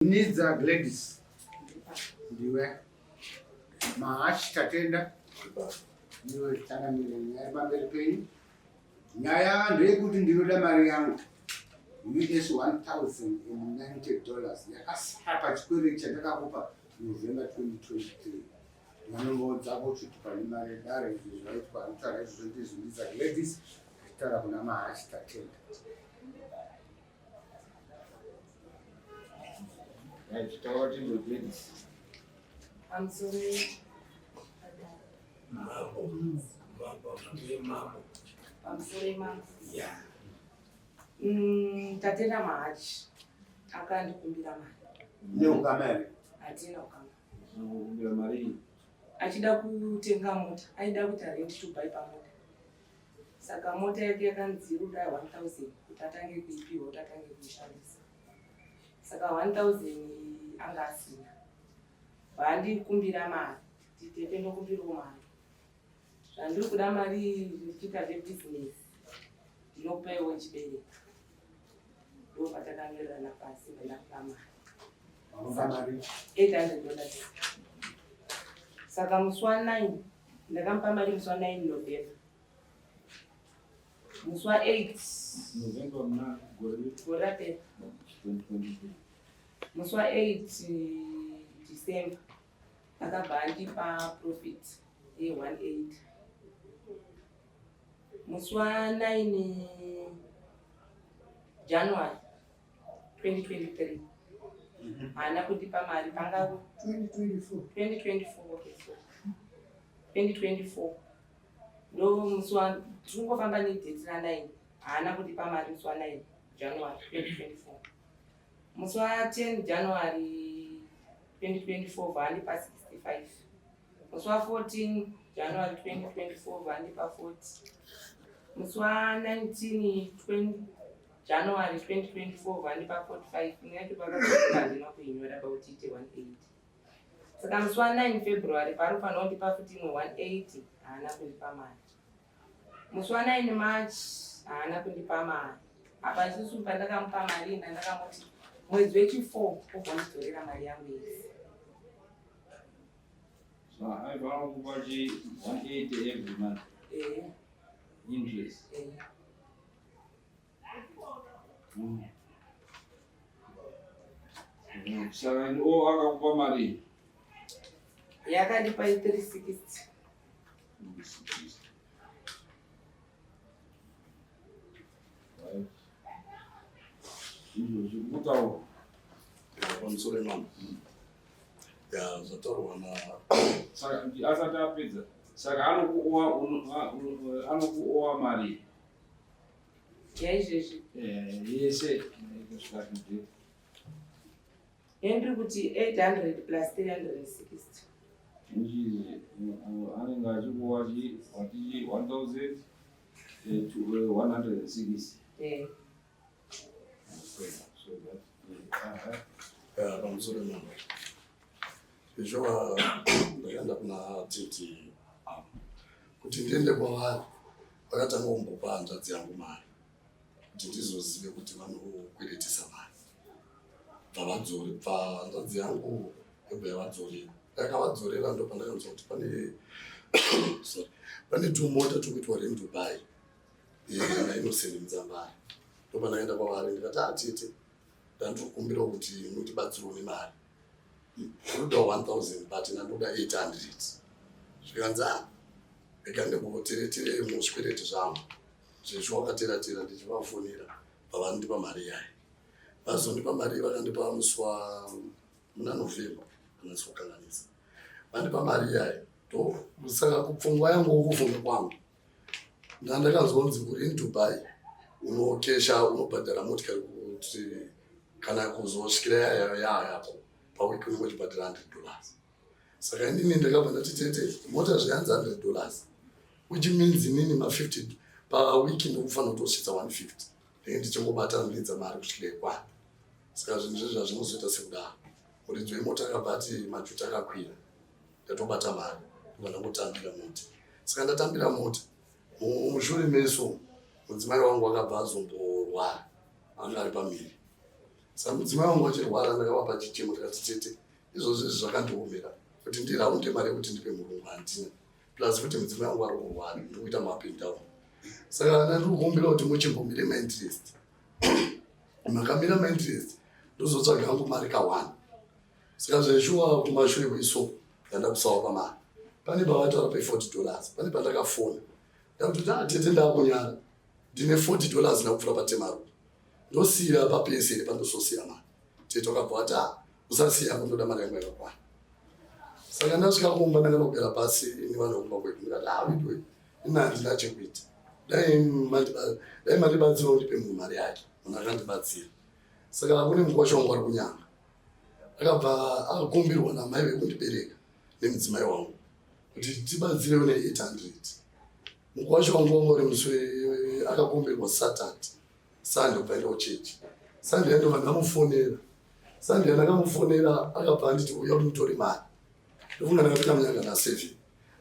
Nidza Gladys ndiwe Mahachi Tatenda ndiwe changamire nyaya pamberi penyu. Nyaya ndeyekuti ndinoda mari yangu US $1090 yakasara pachikwereti chandakakupa November 2023. Vanomboudza kuti pane mari yedare izvi zvaitwa anotaura izvozvo ndizvo Nidza Gladys achitaura kuna Mahachi Tatenda. Tatenda Mahachi akandikumbira mari. Neukama here? Hatina ukama. Kumbira mari. Achida kutenga mota, aida kuti rent to buy pamota. Saka mota yake yakanzi iri kuda 1000 kuti atange kuipiwa kuti atange kuishandisa. Saka 1000 anga asina. Vaandikumbira mari, titete ndokumbirawo mari. Zvandiri kuda mari ndichiita zvebhizinesi ndinokupaiwo chibereko. Ndo patakanyorerana pasi ndakupa mari. Wamupa mari? $800. Saka musi wa9 ndakamupa mari musi wa9 November. Musi wa8 November muna gore gore rapera. 2023. Musi wa8 December akabva andipa profit ye180. Musi wa9 January 2023 haana kundipa mari panga 2024. 2024, okay, so 2024 ndo musi wa tirikungofamba nedate ra9. Haana kundipa mari musi wa9 January 2024. Musi wa10 January 2024 vaandipa 65. Musi wa14 January 2024 vaandipa 40. Musi wa19 20 January 2024 vaandipa 45. Imwe yacho pakati handina kuinyora pakuti iite 180. Saka musi wa9 February pari kufanira kundipa futi imwe 180, haana kundipa mari. Musi wa9 March haana kundipa mari. Apa isusu pandakamupa mari ina ndakamuti mwedzi wechi4 obva mari yangu yese. So aifanira kupa chi 180 every month Eh, interest. Eh. Saka o akakupa mari. Yakandipa 360. Right. Izvo zviri kutaurwa. Pamusoro imambo, ya zvataurwa na Saka asati apedza, saka anokuowa anokuowa mari Yaizvezvi? Yese kusvika today. Yendiri kuti 800 plus 360. Which is anenge achikuwa chi watichi 1160. Eh. Okay, so that Ya, pamusoro imambo, izvo ndakaenda kuna titi kuti ndiende kwavari, vakatanga kumbopa hanzvadzi yangu mari kuti ndizozive kuti vanokweretesa mari. Bva vadzore, bva hanzvadzi yangu yobva yavadzorera. Ndakavadzorera, ndo pandakanzwa kuti pane, sorry, pane tumota tukuitwa rent to buy naInnocent Muzambari. Ndo pandakaenda kwavari ndikati, "Atete, ndandikumbirawo kuti mutibatsirewo nemari, ndoda 1000 but ndandoda 800." Zvikanzi, "A, rega ndimboteretere muzvikwereti zvangu." Zvezvo wakateratera, ndichivafonera, pavandipa mari yayo. Vazondipa mari, vakandipa musi wa muna November kana ndisikukanganisa. Vandipa mari yayo, ndo saka kupfungwa yangu, kufunga kwangu, ndandakanzwa kunzi uri Dubai unokesha, unobhadhara motikari kuti kana kuzosvikira yayako pawiki unenge uchibhadhara $100. Saka inini ndakabva ndati, "Tete, mota zvayanzi $100, which means inini ma50 pawiki ndikufanira kutosvitsa 150, ndenge ndichingobata ndidza mari kusvikira ikwana." Saka zvinhu zvezvi hazvinozoita sekudaro. Muridzi wemota akabva ati majuti akakwira. Ndatobata mari, ndobva ndangotambira mota. Saka ndatambira mota, mushure meso mudzimai wangu akabva azomborwara, anga ari pamiri. Saka mudzimai wangu achirwara ndakavapa chichemo ndikati tete izvozvo izvi zvakandiomera kuti ndiraunde mari yekuti ndipe murungu handina plus futi mudzimai wangu ari kurwara ndikuita maapindown saka ndandiri kukumbira kuti muchimbomire mainterest makamira mainterest ndozotsvaga hangu mari kawani saka zveshuwa kumashure kweso ndanda kusawa pamari pane pavataura pe40 dollars pane pandakafona ndakutoti ah tete ndakunyara ndine 40 dollars ndakupfura patemaro ndosiira papesi here pandososiya mari tete wakabva wati ah usasiya kundoda mari yangu yakakwana saka ndasvika kumba ndakanogara pasi nevanhu vekumba kwedu ndikati ah vidwe ini handina chekuita dai mandibatsira undipe munhu mari yake munhu akandibatsira saka kune mukwasha wangu ari kunyanga akabva akakumbirwa namai vekundibereka nemudzimai wangu kuti tibatsirewo ne800 mukwasha wangu wanga uri musi akakumbirwa saturday sunday kubva enda kuchechi sunday yandobva ndamufonera sunday yandakamufonera akabva anditi uya kuti mutore mari ndofunga ndakapinda munyanga naseven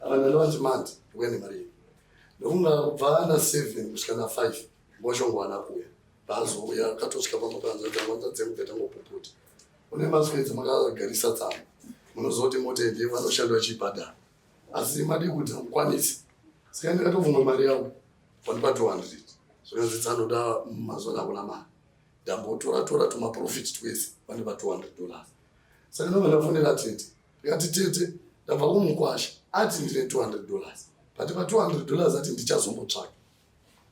ava ndandavati mandi ndikuya nemari iyi ndofunga kubva naseven kusvika nafive mukwasha wangu haana kuuya paazouya akatosvika pamba panzadzangwanza dzengu dzatangopuputa une maswedzi makagarisa tsamba munoziva kuti mota iyi vanoshanda vachibhadhara asi madii kuti hamukwanisi saka ndakatobvuma mari yavo vandipa 200 zvakanzi tsanoda mazuva akuna mari ndambotora tora tumaprofit twese vandipa 200 dollars saka ndobva ndafonera tete ndikati tete ndabva kumukwasha ati ndine 200 dollars but pa 200 dollars ati ndichazombotsvaka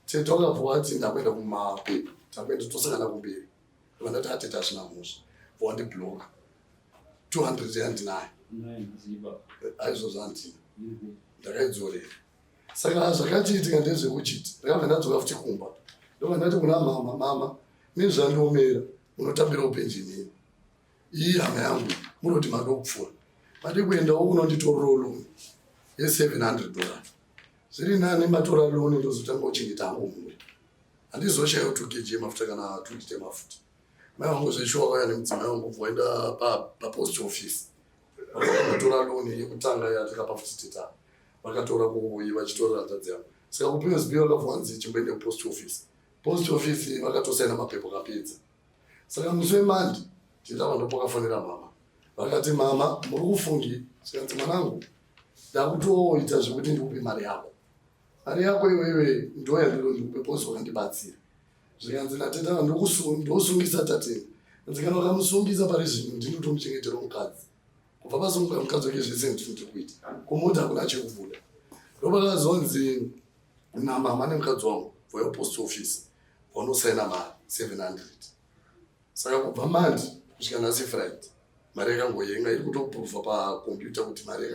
tete wakabva wati ndakuenda kumapepa takuenda tosangana kumberi ndobva ndati atete hazvina mhosva wandibloka 200 yandinayo aizvozvo handina ndakaidzorera saka zvakachiitika ndezvekuchiti ndakabva ndadzoka futi kumba ndobva ndati kuna mama mama nezvandiomera unotambirawo penjeni ini iyi hama yangu munoti madokupfuura madi kuendawo unonditorerawo loni ye700 dollar zviri nani matora loni ndozotanga kuchengeta hangu mhuri handizoshayiwo 2 kg yemafuta kana 2 lita emafuta mai vangu zveshuwa vauya nemudzimai wangu kubva waenda papost office vakatora loni yekutanga yatakapa futi teta vakatora kuuyi vachitorera hanzvadzi yavo saka kupsb vakabva vanzi chimboende kupost office post office vakatosaina mapepo kapedza saka musi wemandi teta vandopakafonera mama vakati mama muri kufungi sikanzi mwanangu ndakutoita zvekuti ndikupe mari yako mari yako iwewe ndoyandiro ndikupe posi wakandibatsira zvikanzi nateta ndosungisa tatenda nzi kana ukamusungisa pari zvino ndinotomuchengetera mukadzi kubva pasunguka mukadzi wake zvese ndinoti kuita kumota hakuna chekubuda ndopakazonzi namama nemukadzi wangu voya post office vanosaina mari 700 saka kubva mandi kusvika nhasi friday mari yakangoyenga iri kutoprova pakombiyuta kuti mari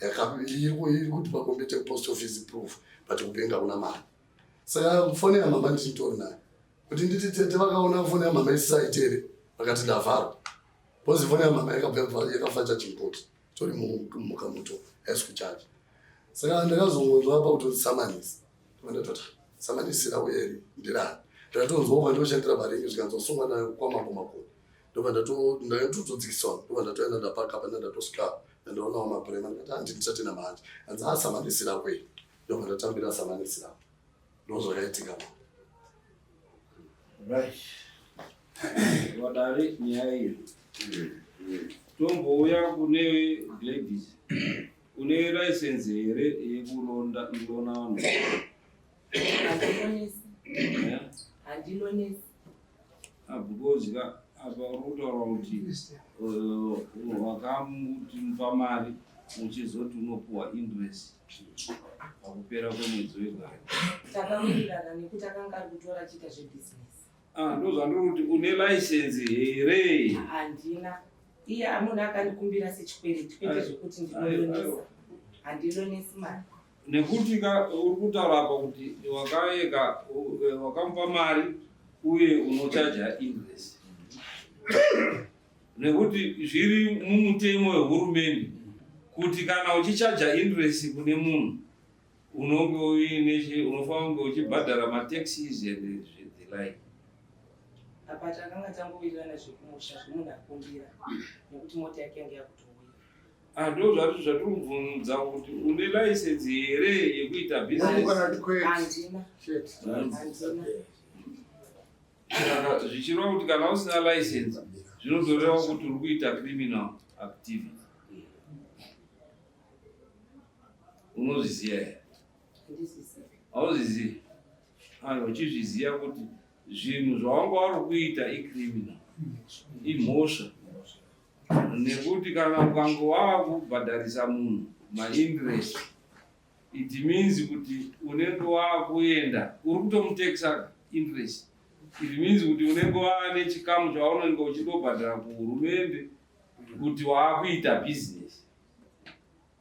yakadii iri kuti pakombiyuta post office proof but kupenga kuna mari saka foni yamama ndichitori nayo kuti nditi tete vakaona foni yamama isisaite here vakati ndavharwa bcause foni yamama yakafa charging port tori mukamuto haisi kuchaja saka ndakazongonzwa apa kuti samanisi ndatoti samanisira uye ndirani ndakatonzwa uva ndoshandira maringi zvikanzosungwa nayo kwamambo makoni ndobva ndatodzikiswa ndobva ndatoenda ndapaka pana ndatosvika ndandoonawo maprema ndikati handindichatena manje hanzi asamanisira kwei ndobva ndatambira samanisi ravo ndozvakaitika ma right vadare nyaya iyo tombouya kune gladys une license here yekulonda kulona vanhu Handilonesi. Eh? Handilonesi. Ah, because ka apa uri kutaura kuti wakamupa mari uchizoti unopuwa interest pakupera kwemwedzi wega Takawirirana nekuti akanga ari kutora achiita zvebhizinesi. Ah, ndozvandiri kuti une license here Handina. Iye munhu akandikumbira sechikwereti kwete Aiwa. zvekuti Aiwa, ndinolonesa. aiwa. Handilonesi mari. Nekuti ka uri kutaura apa kuti wakaeka wakamupa mari uye unochaja interest nekuti zviri mumutemo wehurumende kuti kana uchichaja interest kune munhu unonge uine unofanira kunge uchibhadhara mataxes and the like. Apa takanga tangowirirana zvekumusha zvemunhu akumbira nekuti mota yake yange yakutouya. Ah, ndo zvati zvatiri kubvunza kuti une license here yekuita business. Kana kuti kwete Handina. chete Handina. Saka zvichireva kuti kana usina license zvinotoreva kuti uri kuita criminal activity. Unozviziva here? Hauzvizivi? Aiwa, uchizviziva kuti zvinhu zvawanga wari kuita icriminal, imhosva. Nekuti kana ukange wava kubhadharisa munhu mainterest it means kuti unenge wakuenda uri kutomutekisa interest. It means kuti unenge waane chikamu chaunenge uchindobhadhara kuhurumende kuti waakuita business.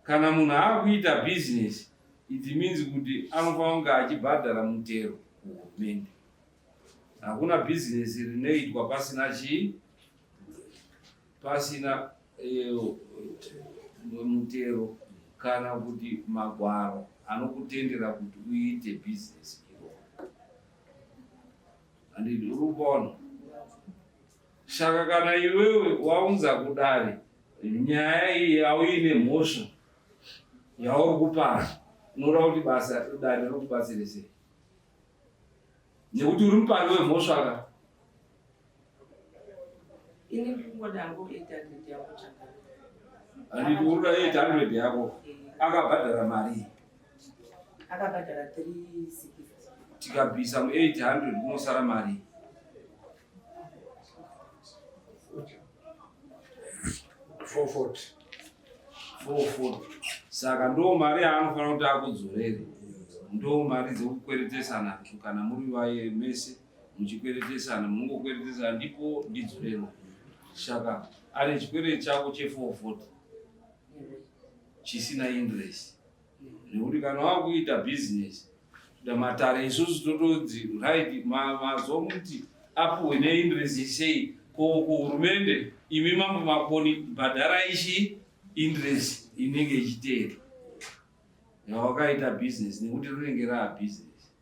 Kana munhu aakuita business it means kuti anofanira kunge achibhadhara mutero kuhurumende. Hakuna business rinoitwa pasina chii? Pasina mutero kana kuti magwaro anokutendera kuti uite business iroro. Handiti uri kuona? Saka kana iwewe waunza kudare nyaya iyi yauine mhosva yauri kupara, unoda kuti basa dare rikubatsire sei? Nekuti uri mupari wemhosva ka? Ini ndingoda hangu 800 yako chakana. Handiti uri kuda 800 yako? Akabhadhara mari? Akabhadhara 360. Tikabvisa mu 800 kunosara mari? 440. 440. Saka ndo mari yaanofanira kuti akudzorere. Ndo mari dzekukweretesana kana muri vaye mese muchikweretesana, munongokweretesana ndipo ndidzorero. Saka ane chikwereti chako che 440 chisina interest. Nekuti kana wakuita business matare isusu totodzi right mazomuti apuhwe neinterest sei ko kuhurumende imi mambo Makoni bhadhara ichi interest inenge ichiteera yawakaita business nekuti rinenge raa business.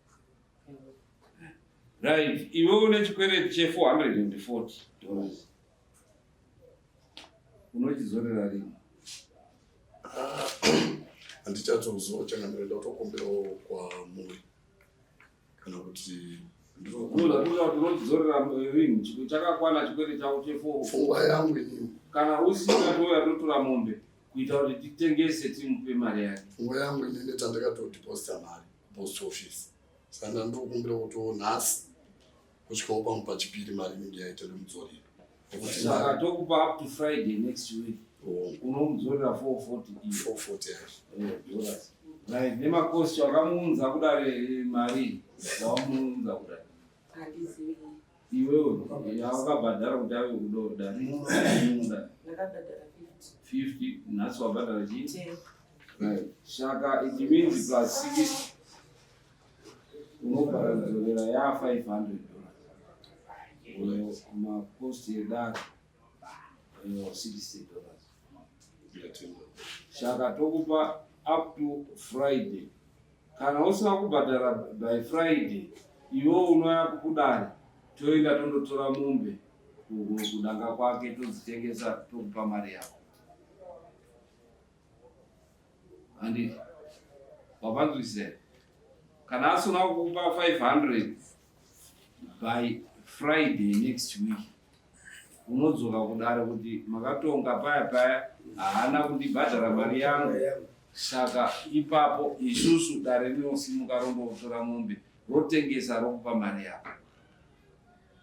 Right, iwe une chikwereti che $440 unochidzorera rini? Handichatoziva changamire, ndatokumbirawo kwamuri kana kuti unochidzorera rini? Chakakwana chikwereti chako che 4? Pfungwa yangu inini, Kana usina touya totora mombe kuita kuti titengese timupe mari yake. Pfungwa yangu inini, tandakatodeposita mari kupost office, saka ndandinokumbira kuti nhasi kusvikawo pamwe pachipiri mari inenge yaita ndomudzorera. Saka tokupa up to Friday next week, unomudzorera 440 iyo. 440 yacho. Dollars. Right, nemakosti wakamuunza kudare mari wamuunza kudare? Handizivi. Iwewe yawakabhadhara kuti ave kudare? Ndakabhadhara 50. 50, nhasi wabhadhara chii? 10. Right, saka it means plus 60 unobhadhara kudzorera ya $500, makosti edare $60. Ndatenda. Saka tokupa up to Friday. Kana usina kubhadhara by Friday, iwe unouya kudare, toenda tondotora mombe kudanga kwake, todzitengesa, tokupa mari yako. Handiti wapanzwisisa? Kana asina kukupa 500 by Friday next week, unodzoka kudare kuti makatonga paya paya haana kundibhadhara mari yangu. Saka ipapo isusu dare rinosimuka rondotora mombe, rotengesa, rokupa mari yako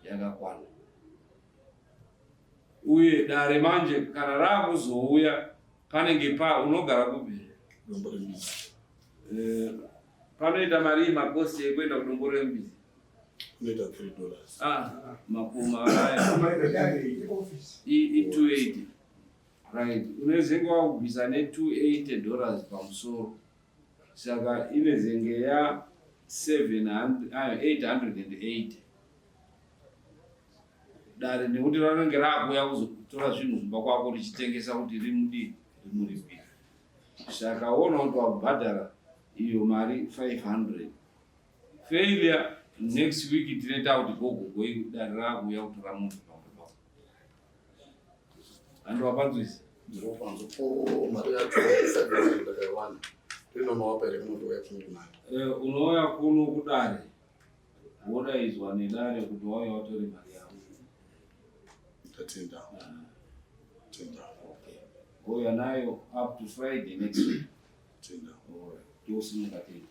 yakakwana. Uye dare manje kana raakuzouya panenge pa unogara kupi? Dombo Rembizi. Panoita mari makosti ekuenda kuDombo Rembizi? Kunoita $3. Ah, makuma aya i280. Right, unezenge wakubvisa ne$280 pamusoro, saka inezenge ya 700, 880 dare, nekuti ranenge raakuuya kuzotora zvinhu kumba kwako richitengesa kuti rimudii, rimuripire. Saka ona kuti wabhadhara iyo mari 500. Failure next week tinoita kuti gogogoi dare raakuuya kutora munhu pamba pako. Handi wapanzwisa? Ndinopanzo po mari yacho 700 ndakaiwana, ndinonovapa here kunondouya kuno kunani? Unouya kuno kudare. Wodaidzwa nedare kuti wauya watore mari yavo. Tatenda. Tenda. Okay. Wouya nayo up to Friday next week. Tenda. Alright. Tosimuka tenda.